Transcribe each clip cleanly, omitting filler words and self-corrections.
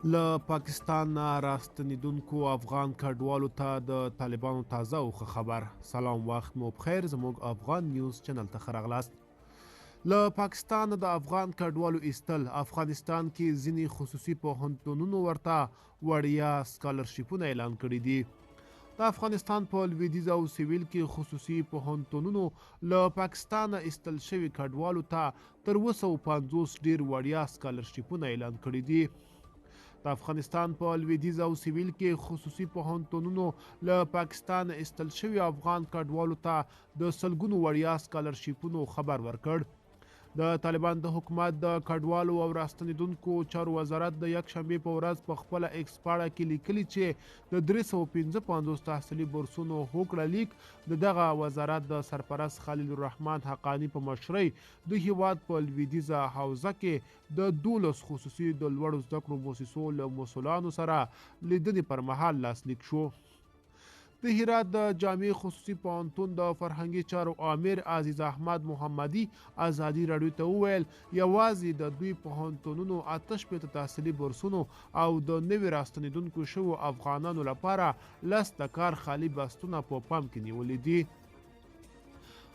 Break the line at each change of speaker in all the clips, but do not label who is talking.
له پاکستان نه راستنیدونکو افغان کډوالو ته د طالبانو تازه او ښه خبر. سلام، وخت مو بخیر، زموږ افغان نیوز چینل ته ښه راغلاست. له پاکستان د افغان کډوالو ایستل، افغانستان کې ځینې خصوصي پوهنتونونو ورته وړیا سکالرشیپونه اعلان کړي دي. د افغانستان په لویدیځ او سویل کې خصوصي پوهنتونونو له پاکستانه ایستل شوي کډوالو ته تر 750 ډیر وړیا سکالرشیپونه اعلان کړي دي. د افغانستان په لویدیځ او سویل کې خصوصي پوهنتونونو له پاکستان ایستل شوي افغان کډوالو ته د سلګونو وړیا سکالرشیپونو خبر ورکړ. د طالبان د حکومت د کډوالو او راستنیدونکو چارو وزارت د یکشنبې په ورځ په خپله ایکس پاڼه کې لیکلي چې د 355 تحصیلي بورسونو هوکړه لیک د دغه وزارت د سرپرست خلیل الرحمن حقاني په مشرۍ د هیواد په لویدیځه حوزه کې د 12 خصوصي د لوړو زده کړو موسسو له مسولانو سره لیدنې پر مهال لاسلیک شو. د هرات د جامع خصوصي پوهنتون د فرهنګي چارو آمر عزیز احمد محمدي ازادي راډیو ته وویل، یوازې د دوی پوهنتونونو 68 تحصیلي بورسونو او د نوي راستنېدونکو شوو افغانانو لپاره 10 د کار خالي بستونه په پام کې نیولي دي.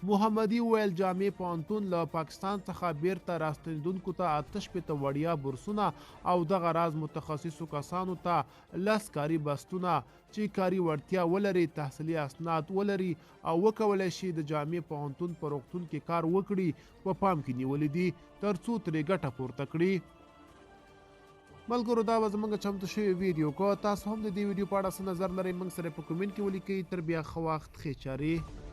محمدي وویل، جامع پوهنتون له پاکستان څخه بیرته راستنېدونکو ته 68 وړیا بورسونه او دغه راز متخصصو کسانو ته 10 کاري بستونه چې کاري وړتیا ولري، تحصیلي اسناد ولري او وکولای شي د جامع پوهنتون په روغتون کې کار وکړي په پام کې نیولي دي، ترڅو ترې ګټه پورته کړي. ملګرو، دا به زموږ چمتو شوې ویډیو. که تاسو هم د دې ویډیو په اړه څه نظر لرئ، موږ سره په کومنټ کې ولیکئ. تر بیا ښه وخت، ښې چارې.